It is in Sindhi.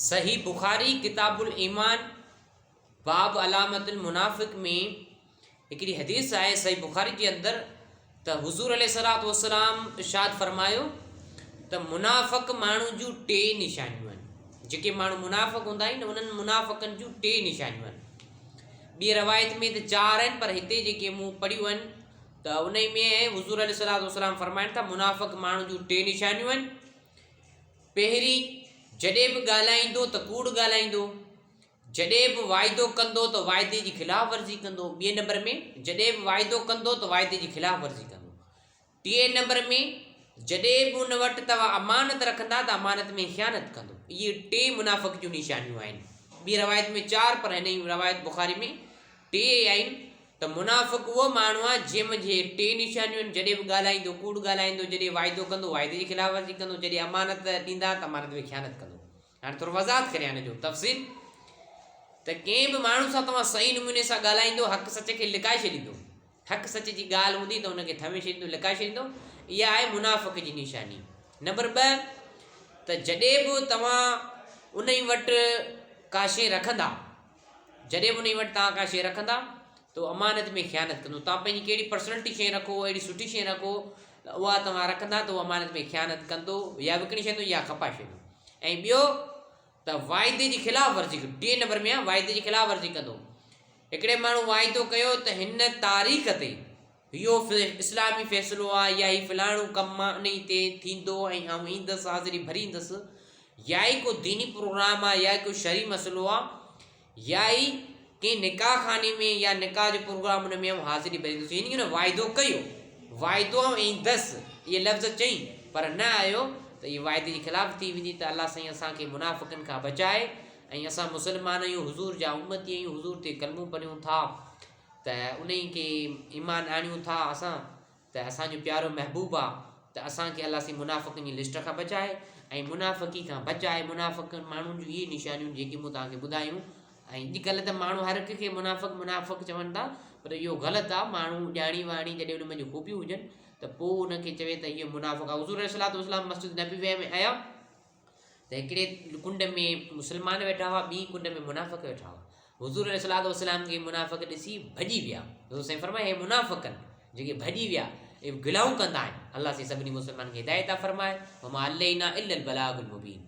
صحيح بخاري ڪتاب الايمان باب علامت المنافق ۾ هڪڙي حديث آهي صحيح بخاري جي اندر ته حضور عليه الصلوة والسلام ارشاد فرمايو ته منافق ماڻهو جون ٽي نشانيون آهن. جيڪي ماڻهو منافق هوندا آهن انهن منافقن جون ٽي نشانيون آهن. ٻي روايت ۾ ته چار آهن پر هتي جيڪي مون پڙهيون آهن ته انهي ۾ حضور عليه الصلوة والسلام فرمائن ٿا منافق ماڻهو جون ٽي نشانيون آهن. پهرين، جڏهن به ڳالهائيندو ته ڪوڙ ڳالهائيندو. جڏهن به واعدو ڪندو ته واعدي جي خلاف ورزي ڪندو. ٻئي نمبر ۾، جڏهن به واعدو ڪندو ته واعدي جي خلاف ورزي ڪندو. ٽئين نمبر ۾، جڏهن به ان وٽ توهان امانت رکندا ته امانت ۾ خيانت ڪندو. اهي ٽي منافق جون نشانيون آهن. ٻي روايت ۾ چار پر هن روايت بخاري ۾ ٽي آهن ته منافق اهو ماڻهو آهي جنهن منجهه اهي ٽي نشانيون آهن، جڏهن به ڳالهائيندو ڪوڙ ڳالهائيندو، جڏهن واعدو ڪندو واعدي جي خلاف ورزي ڪندو، جڏهن امانت ڏيندا ته امانت ۾ خيانت ڪندو. هاڻي ٿورو وضاحت ڪريان ان جو تفصيل ته ڪنهن به ماڻهو سان توهان صحيح نموني سان ڳالهائيندو حق سچ کي لڪائي ڇڏيندو، حق سچ جي ڳالهه هوندي ته ان کي ٿمي ڇڏيندو، لڪائي ڇڏيندو، اها آهي منافق جي نشاني. نمبر 2 ته جڏهن به توهان انهي وٽ ڪا شيء رکندا، جڏهن به انهي وٽ توهان ڪا شيء رکندا ته اهو امانت ۾ خيانت ڪندو. توهان پنهنجي ڪهڙي پرسنلٽي شيء رکو، اهڙي سٺي شيء رکو ته اها توهان رکندا ته اهو امانت ۾ خيانت ڪندو يا وڪڻي ڇڏيندو يا کپائي ڇڏيندو. ۽ ٻيو ته واعدي جي خلاف ورزي ڪندو. ٽئين نمبر ۾ آهي واعدي جي خلاف ورزي ڪندو. هڪڙي ماڻهو واعدو ڪيو ته هن تاريخ تي اهو اسلامي فيصلو آهي يا هي فلاڻو ڪم آهي انهي تي ٿيندو ۽ آئون ايندس حاضري ڀريندس يا ئي ڪو ديني پروگرام آهي يا ڪو شرعي مسئلو آهي يا ئي ڪنهن نڪاح خاني ۾ يا نڪاح جو پروگرام ان ۾ آئون حاضري ڀريندس يعني ان واعدو ڪيو واعدو آئون ايندس اهي لفظ چئي پر نه آيو ته اهي واعدي جي خلاف ٿي ويندي ته الله سائين اسان کي منافقن کان بچائي ۽ اسان مسلمان آهيون حضور جا امتي آهيون حضور تي ڪلمو پڙهيون ٿا ته انهي کي ايمان آڻيون ٿا اسان ته اسان جو پيارو محبوب آ ته اسان کي الله سائين منافقن جي لسٽ کان بچائي ۽ منافقي کان بچائي. منافق ماڻهن جون اهي نشانيون جيڪي مون توهان کي ٻڌايون ۽ اڄ ڪلهه ته ماڻهو هر هڪ کي منافق منافق چون ٿا پر اهو غلط آ. ماڻهو ڄاڻي واڻي جڏهن ان منجهه خوبيون هجن ته پوء ان کي چوي ته اهو منافق آ. حضور عليه الصلوة والسلام مسجد نبوي ۾ آيا ته هڪڙي ڪنڊ ۾ مسلمان ويٺا هئا، ٻي ڪنڊ ۾ منافق ويٺا هئا. حضور عليه الصلوة والسلام کي منافق ڏسي ڀڄي ويا. حضور سائين فرمايو، هي منافقن جيڪي ڀڄي ويا، اهي گلائون ڪندا آهن. الله سائين سڀني مسلمانن کي هدايت عطا فرمائي. وما علينا الا البلاغ المبين.